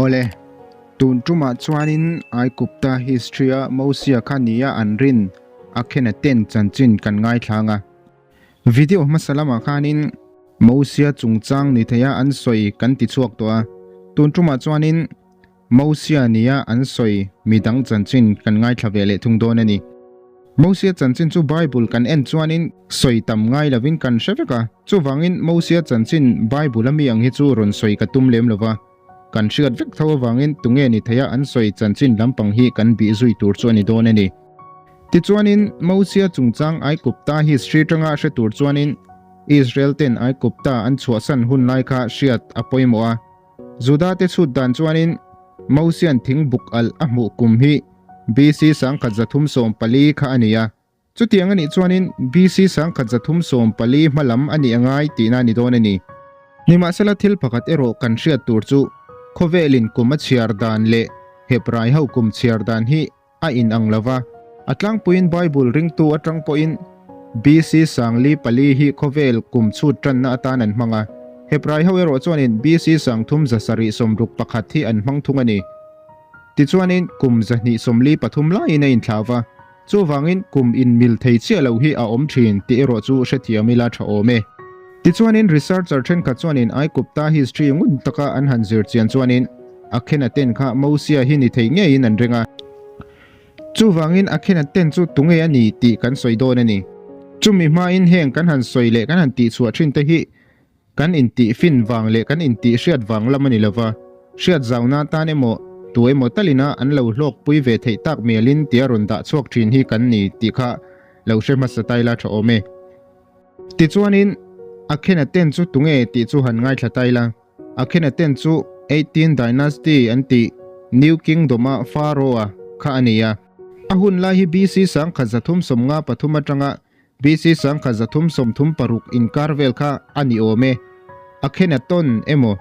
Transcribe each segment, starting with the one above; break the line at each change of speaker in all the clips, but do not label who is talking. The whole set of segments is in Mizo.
Awle, tun tumah chuanin Aigupta history-a Mosia kha nia an rin Akhenaten chanchin kan ngaithlang a. Video hmasa lamah khanin Mosia chungchang ni theia an sawi kan ti chhuak tawh a, tun tumah chuanin Mosia nia an sawi midang chanchin kan ngaithla ve leh thung dawn a ni. Mosia chanchin chu Bible kan en chuanin sawi tam ngai lovin kan hre vek a, chuvangin Mosia chanchin Bible a mi ang hi chu rawn sawi ka tum lem lova, kan hriat vek tho avangin tunge ni theia an sawi chanchin lampang hi kan bih zui tur chu a ni dawn a ni. Tichuanin Mosia chungchang Aigupta history tanga hre tur chuanin Israel ten Aigupta an chhuahsan hun lai kha hriat a pawimawh a. Juda te chhut dan chuanin Mosian thing buk alh a hmuh kum hi BC 1314 kha a ni a. Chutiang a nih chuanin BC 1314 hma lam a nih a ngai tihna a ni dawn a ni. Nimahsela thil pakhat erawh kan hriat tur chu khawvelin kum a chhiar dan leh Hebrai ho kum chhiar dan hi a inang lo va, a tlangpuiin Bible ringtu atang pawhin BC 404 hi khawvel kum chhut tanna atan an hmang a, Hebrai ho erawh chuanin BC 3761 hi an hmang thung a ni. Tichuanin kum 243 laiin a inthlah va, chuvangin kum inmil thei chiah lo hi a awm thin tih erawh chu hrethiam ila tha awm e. Tichuanin researcher thenkhat chuanin Aigupta history ngun taka an han zir chian chuanin Akhenaten kha Mosia hi ni thei ngeiin an ring a. Chuvangin Akhenaten chu tunge a ni tih kan sawi dawn a ni. Chumi hmain heng kan han sawi leh kan han tihchhuah thin te hi kan intihfin vang leh kan intihhriat vang lam a ni lova, hriat zauna tan emaw tu emaw talina an lo hlawkpui ve theih tak mialin tia rawn dah chhuak thin hi kan ni tih kha lo hre hmasa ta ila tha awm e. Tichuanin Akhenaten chu tunge tih chu han ngaithla ta ila. Akhenaten chu Eighteen Dynasty an tih New Kingdom-a Pharaoh-a kha a ni a. A hun lai hi BC 1353 atanga BC 1336 inkar vel kha a ni awm e. Akhenaton emaw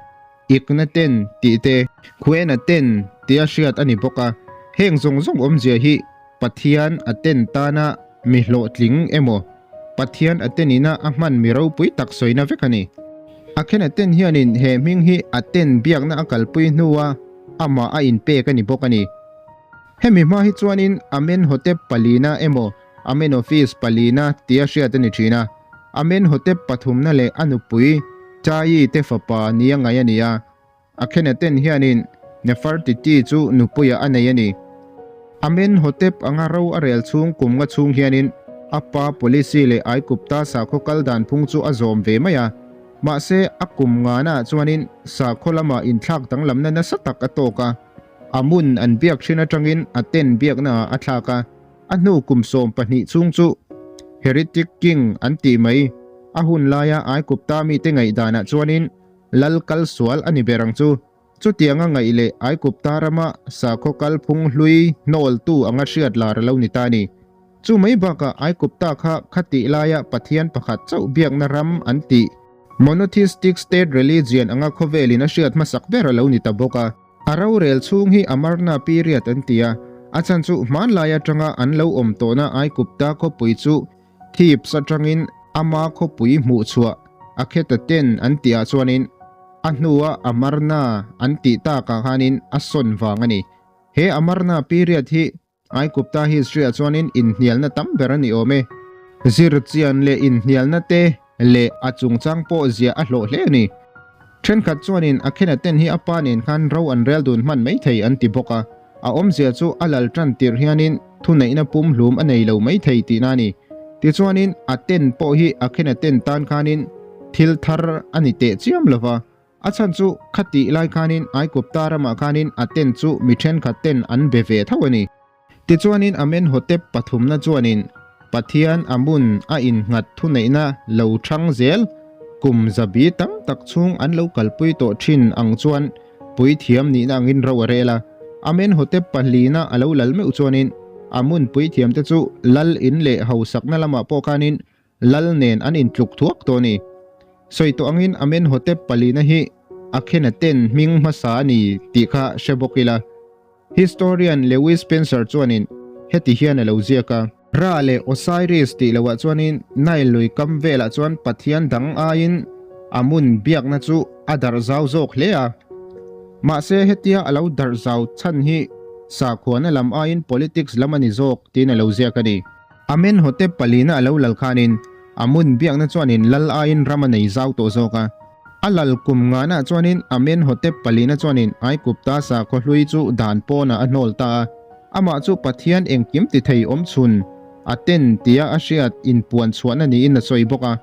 Ikhnaten tih te, Khuenaten tia hriat a ni bawk a. Heng zawng zawng awmzia hi Pathian a ten tana mi hlawhtling emaw Pathian a tenina a hman mi ropui tak sawina vek a ni. Akhenaten hianin he hming hi a ten biakna a kalpui hnua amah a inpek a ni bawk a ni. Hemi hma hi chuanin Amenhotep palina emaw Amenophis palina tia hriat a ni thin a. Amenhotep pathumna leh a nupui Chayi te fapa nia ngaih a ni a. Akhenaten hianin Nefertiti chu nupuiah a nei a ni. Amenhotep anga ro a rel chhung kum nga chhung hianin a pa policy leh Aigupta sakhaw kal dan phung chu a zawm ve mai a. Mahse, a kum ngana chuanin sakhaw lama inthlak danglamna nasa tak a tawk a. Amun an biak thin atangin Aten biaknaah a thlak a. A hnu kum 12 chhung chu Heretic King an tih mai. A hun laia Aigupta mite ngaihdanah chuanin Lal kal sual a ni ber ang chu. Chutianga ngaih leh Aigupta rama sakhaw kalphung hlui hnawltu anga hriat lar a lo ni ta a ni. Chu mai bakah Aigupta kha khatih laia Pathian pakhat chauh biakna ram an tih, monotheistic state religion, anga khawvelin a hriat hmasak ber a lo ni ta bawk a. A rorel chhung hi Amarna period an ti a, a chhan chu hmanlai atanga an lo awm tawhna Aigupta khawpui chu Thebes atangin ama khawpui hmuh chhuah Akhetaten an tih ah chuanin a hnua Amarna an tih takah khanin a sawn vang a ni. He Amarna period hi Aigupta history ah chuanin inhnialna tam ber a ni awm e. Zirchian leh inhnialna te leh a chungchang pawh ziah a hlawh hle a ni. Thenkhat chuanin Akhenaten hi a pa nen khan ro an rel dun hman mai thei an ti bawk a, a awmzia chu a lal tan tirh hianin thuneihna pumhlum a nei lo mai thei tihna a ni. Tichuanin Aten pawh hi Akhenaten tan khanin thil thar a ni teh chiam lo va, a chhan chu khatih lai khanin Aigupta ramah khanin Aten chu mi thenkhat ten an be ve tho a ni. Tichuanin Amenhotep pathumna chuanin Pathian Amun a innghat thuneihna lo thang zel kum zabi tam tak chhung an lo kalpui tawh thin ang chuan puithiam nihna angin ro a rel a. Amenhotep pahlina a lo lal meuh chuanin Amun puithiamte chu lal in leh hausakna lamah pawh khanin lal nen an intluk thuak tawh a ni. Sawi tawh angin Amenhotep palina hi Akhenaten hming hmasa a ni tih kha hre bawk ila. Historian Lewis Spencer chuanin heti hian a lo ziak a. Ra leh Osiris tih loah chuanin Nile lui kam velah chuan pathian dang aiin Amun biakna chu a darh zau zawk hle a. Mahse hetia a lo darh zau chhan hi sakhuana lam aiin politics lam a ni zawk tiin a lo ziak a ni. Amenhotep palina a lo lal khanin Amun biakna chuanin lal aiin ram a nei zau tawh zawk a. A lal kum nganah chuanin Amenhotep palina chuanin Aigupta sakhaw hlui chu dan pawnah a hnawl ta a. Amah chu Pathian engkim ti thei awm chhun Aten tia a hriat inpuan chhuahna niin a sawi bawk a.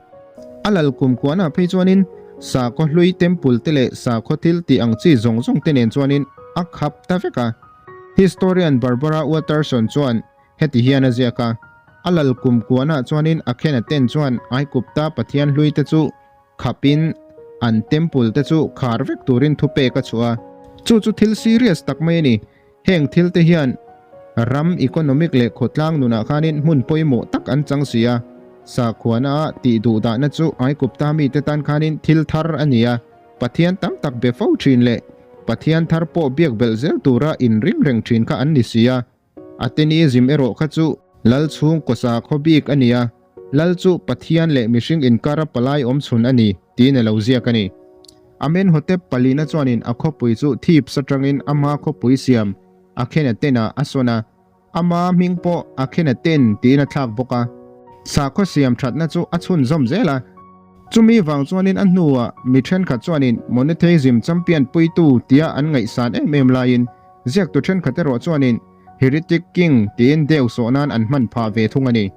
A lal kum kuanah phei chuanin sakhaw hlui temple te leh sakhaw thil tih ang chi zawng zawng te nen chuanin a khap ta vek a. Historian Barbara Watterson chuan heti hian a ziak a, A lal kum kuanah chuanin Akhenaten chuan Aigupta pathian hlui te chu khapin an temple te chu khar vek turin thupek a chhuah a. Chu chu thil serious tak mai a ni. Heng thil te hian ram economic leh khawtlang nunah khanin hmun pawimawh tak an chang si a. Sakhuana ah tih duh dahna chu Aigupta mite tan khanin thil thar a ni a, Pathian tam tak be fo thin leh Pathian thar pawh biak belh zel tura inring reng thin kha an ni si a. Atenism erawh kha chu lal chhungkaw sakhaw bik a ni a, lal chu Pathian leh mihring inkara palai awm chhun a ni tiin a lo ziak a ni. Amenhotep palina chuanin a khawpui chu Thebes atangin ama khawpui siam Akhenaten-ah a sawn a, ama hming pawh Akhenaten tiin a thlak bawk a. Sakhaw siam thatna chu a chhunzawm zel a. Chumi vang chuanin a hnuah mi thenkhat chuanin monotheism champion puitu tia an ngaihsan em em laiin ziaktu thenkhat erawh chuanin heretic king tiin deu sawh nan an hman phah ve thung a ni.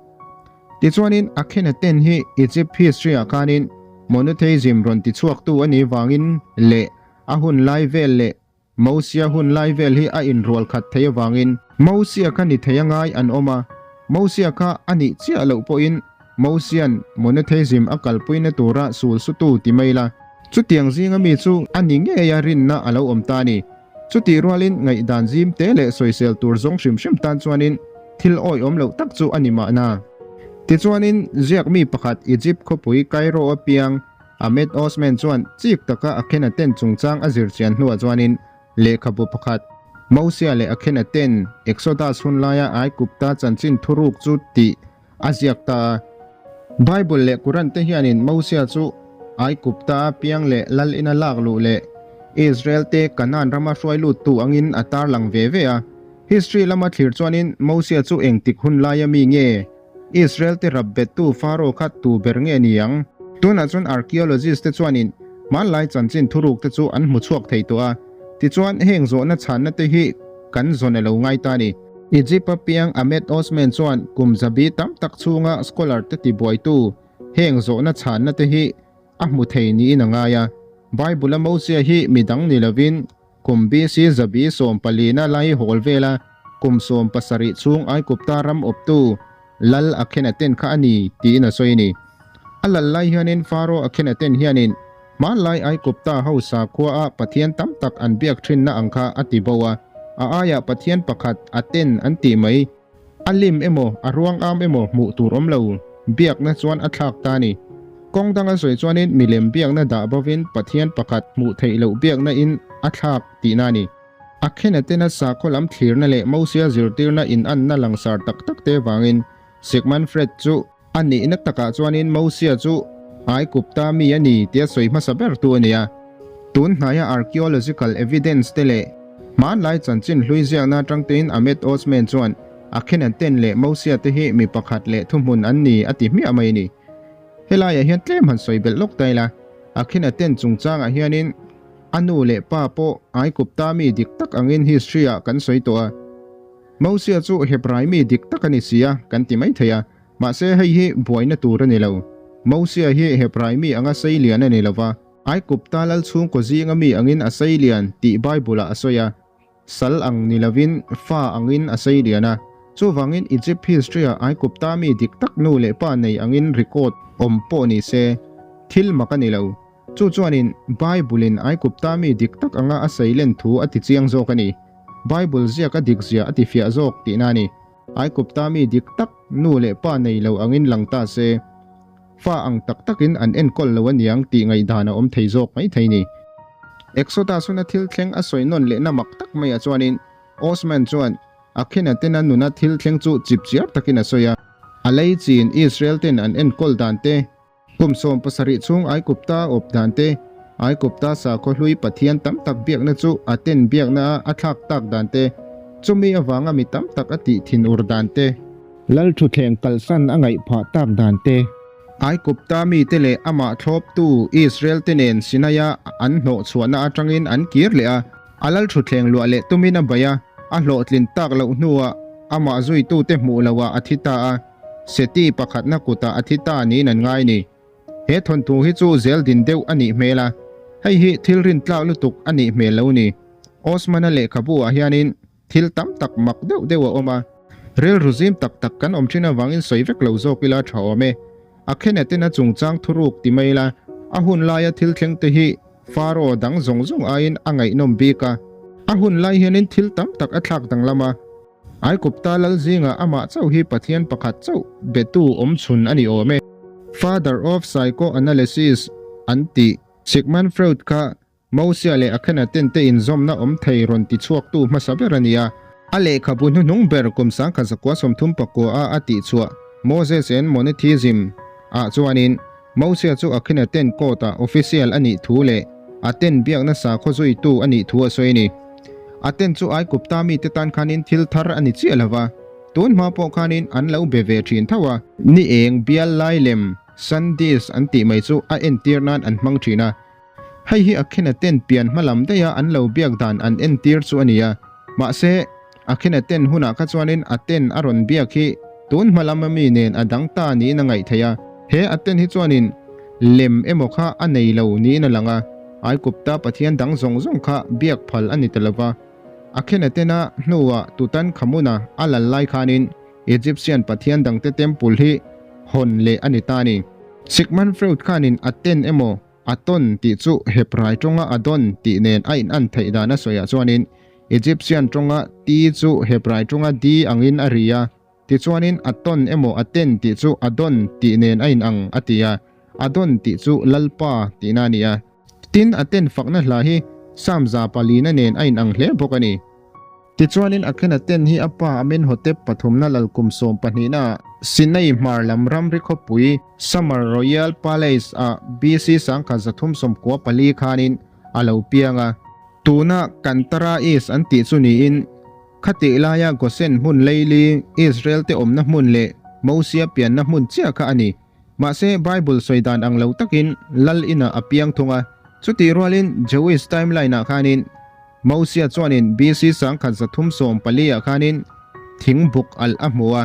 Tichuanin Akhenaten hi Egypt history ah khanin monotheism rawn ti chhuaktu a nih vangin leh a hun lai vel leh Mosia hun lai vel hi a inrual khat thei avangin Mosia kha ni thei a ngai an awm a, Mosia kha a nih chiah loh pawhin Mosia'n monotheism a kalpuina tura sul sutu ti mai la. Chutiang zinga mi chu a ni ngei a rinna a lo awm ta a ni. Chutih rualin ngaihdan zim te leh sawisel tur zawng hrim hrim tan chuanin thil awihawm loh tak chu a ni mahna. Tichuanin ziak mi pakhat Egypt khawpui Cairo a piang Ahmed Osman chuan chik taka Akhenaten chungchang a zir chian hnuah chuanin lehkhabu pakhat, Mosia leh Akhenaten Exodus hun laia Aigupta chanchin thuruk chu tih a ziak ta a. Bible leh Quran te hianin Mosia chu Aigupta a piang leh lal ina lak luh leh Israel te Kanaan rama hruai luttu angin a tarlang ve ve a. History lama thlir chuanin Mosia chu engtik hun laia mi nge? Israel te rap bettu Pharaoh kha tu ber nge ni ang? Tunah chuan archaeologist te chuanin hmanlai chanchin thuruk te chu an hmu chhuak thei tawh a, tichuan heng zawhna chhanna te hi kan zawn a lo ngai ta a ni. Egypt a piang Ahmed Osman chuan kum zabi tam tak chhunga scholar te tibuaitu heng zawhna chhanna te hi a hmu thei niin a ngai a. Bible a Mosia hi midang ni lovin Kum BC zabi sawmpalina lai hawl vela kum 17 chhung Aigupta ram awptu Lal Akhenaten kha a ni tiin a sawi a ni. A lal lai hianin Pharaoh Akhenaten hianin hmanlai Aigupta ho sakhua a pathian tam tak an biak thinna ang kha a ti bo a, a aiah pathian pakhat Aten an tih mai. A lim emaw, a ruang am emaw hmuh tur awm lo, biakna chuan a thlak ta a ni. Kawng danga sawi chuanin milem biakna dah bovin Pathian pakhat hmuh theih loh biakna in a thlak tihna a ni. A khena tena sakhaw lam thlirna leh Mosia zirtirna inanna langsar tak tak te vangin Sigmund Freud chu a nihna takah chuanin Mosia chu Aigupta mi a ni tia sawi hmasa bertu a ni a. Tun hnaia archaeological evidence te leh hmanlai chanchin hlui ziakna atang tein Ahmed Osman chuan Akhenaten leh Mosia te hi mi pakhat leh thuhmun an ni a ti hmiah mai a ni. Helaiah hian tlem han sawi belh lawk ta ila, Akhenaten chungchangah hianin a nu leh pa pawh Aigupta mi dik tak angin history ah kan sawi tawh a. Mosia chu Hebrai mi dik tak a ni si a kan ti mai thei a. Mahse hei hi buaina tur a ni lo. Mosia hi Hebrai mi anga sei lian a ni lo va, Aigupta lal chhungkaw zinga mi angin a sei lian tih Bible-ah a sawi a. Sal ang ni lovin fa angin a sei lian a. Chuvangin Egypt history-ah Aigupta mi dik tak nu leh pa nei angin record awm pawh ni se, thil mak a ni lo. Chu chuanin Bible-in Aigupta mi dik tak anga a sei len thu a tichiang zawk a ni. Bible ziak a dikzia a tifiah zawk tihna a ni. Aigupta mi dik tak nu leh pa nei lo angin lang ta se, fa ang tak takin an enkawl lo aniang tih ngaihdan a awm thei zawk mai thei ni. Exodus huna thil thleng a sawi nawn lehna mak tak maiah chuanin Osman chuan Akhenaten-a nuna thil thleng chu chipchiar takin a sawi a. A lei chin Israel ten an enkawl dan te, Kum 17 chhung Aigupta awp dan te, Aikupta sakhaw hlui pathian tam tak biakna chu Aten biakna a a thlak tak dan te, chumi avanga mi tam tak a tih thinur dan te, Lal thutthleng kalsan a ngaih phah tak dan te, Aikupta mite leh amah thlawptu Israel te nen Sinaia an hnawhchhuahna atangin an kir leh a, A lal thutthleng luah leh tumin a bei a, a hlawhtlin tak loh hnuah amah zuitute hmuh loah a thi ta a, Seti pakhatna kutah a thi ta niin an ngai ni. He thawnthu hi chu zel din deuh a nih hmel a, hei hi thil rintlak lutuk a nih hmel lo ni. Osman-a lehkhabu ah hianin thil tam tak mak deuh deuh a awm a, rilru zim tak tak kan awm thin avangin sawi vek lo zawk ila tha awm e. A khenaten a chungchang thuruk ti mai ila, a hun laia thil thleng te hi Pharaoh dang zawng zawng aiin a ngaihnawm bik a. A hun lai hianin thil tam tak a thlak danglam a. Aikupta lal zingah amah chauh hi Pathian pakhat chauh betu awm chhun a ni awm e. Father of Psychoanalysis an tih Sigmund Freud kha Mosia leh Akhenaten te inzawmna awm thei rawn ti chhuaktu hmasa ber a ni a. A lehkhabu hnuhnung ber kum 1939 a a tihchhuah Moses and Monotheism ah chuanin Mosia chu Akhenaten court-ah official a nih thu leh Aten biakna sakhaw zuitu a nih thu a sawi a ni. Aten chu Aikupta mite tan khanin thil thar a ni chiah lo va, tun hma pawh khanin an lo be ve thin tho a. Ni eng bial lai lem, sun disk an tih mai chu a entir nan an hmang thin a. Hei hi Akhenaten pian hma lam daiha an lo biak dan an entir chu a ni a. Mahse, Akhenaten hunah kha chuanin Aten a rawn biak hi tun hma lama mi nen a dang ta niin a ngaih theih a. He Aten hi chuanin lem emaw kha a nei lo niin a lang a, Aikupta pathian dang zawng zawng kha biak phal a ni ta lo va. Akhenaten-a hnuah Tutankhamuna a lal lai khanin Egyptian pathian dangte temple hi hawn leh a ni ta a ni. Sigmund Freud khanin Aten emaw Aton tih chu Hebrai tawnga Adon tih nen a inan theih dan a sawiah chuanin Egyptian tawnga T chu Hebrai tawnga D angin a ri a, tichuanin Aton emaw Aten tih chu Adon tih nen a inang a ti a, Adon tih chu Lalpa tihna a ni a. Tin, Aten fakna hla hi Psalm 4% nen a inang hle bawk a ni. Tichuanin Akhenaten hi a pa Amenhotep pathumna lal kum 12 ah Sinai hmar lam ramri khawpui Summer Royal Palace ah BC 1394 khanin a lo piang a. Tuna Kantara East an tih chu niin khatih laia Gosen hmun leili Israel te awmna hmun leh Mosia pianna hmun chiah kha a ni. Mahse Bible sawi dan ang lo takin lal inah a piang thung a, chutih rualin Jewish timeline ah khanin Mosia chuanin BC 1314 ah khanin thing buk alh a hmu a.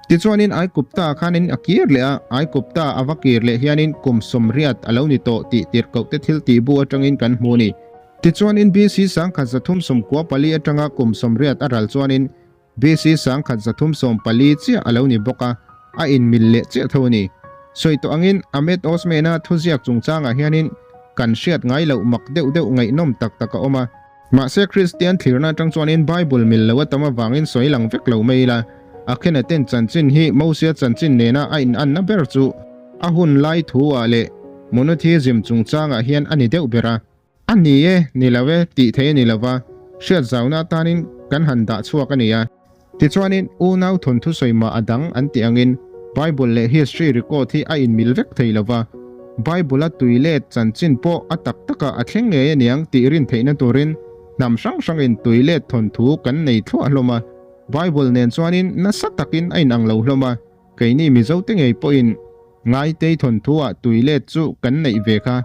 Tichuanin Aikupta ah khanin a kir leh a, Aikupta a va kir leh hianin kum 80 a lo ni tawh tih tirhkohte thil tih bu atangin kan hmu a ni. Tichuanin BC 1394 atanga kum 80 a ral chuanin BC 1314 chiah a lo ni bawk a, a inmil leh chiah tho a ni. Sawi tawh angin Ahmed Osman-a thuziak chungchangah hianin kan hriat ngai loh mak deuh deuh ngaihnawm tak tak a awm a. Mahse Kristian thlirna atang chuanin Bible mil lo a tam avangin sawi lang vek lo mai ila, Akhenaten chanchin hi Mosia chanchin nena a inanna ber chu a hun lai thu-ah leh monotheism chungchangah hian a ni deuh ber a. A ni e, ni lo e tih theih a ni lo va, hriat zauna atanin kan han dah chhuak a ni a. Tichuanin, unau thawnthu sawi mah a dang an tih angin Bible leh history record hi a inmil vek thei lo va, Bible-a tui let chanchin pawh a tak takah a thleng ngei a niang tih rin theihna turin hnam hrang hrangin tui let thawnthu kan nei thluah hlawm a, Bible nen chuanin nasa takin a inang lo hlawm a, keini Mizote ngei pawhin Ngaitei thawnthu-ah tui let chu kan neih ve kha.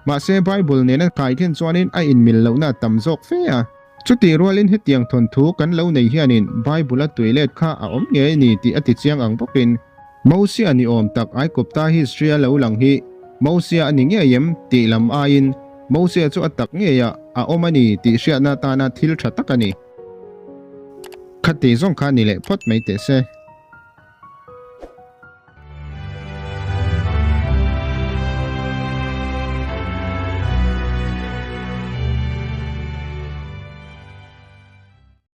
Mahse Bible nena kai khin chuanin a inmil lohna a tam zawk fe a. Chutih rualin hetiang thawnthu kan lo nei hianin Bible-a tui let kha a awm ngei a ni tih a tichiang ang bawkin Mosia ni awm tak Aikupta history-a lo lang hi Mosia a ni ngei em tih lam aiin Mosia chu a tak ngeiah a awm a ni tih hriatna atana thil tha tak a ni. Khati zawng kha ni leh phawt mai teh se.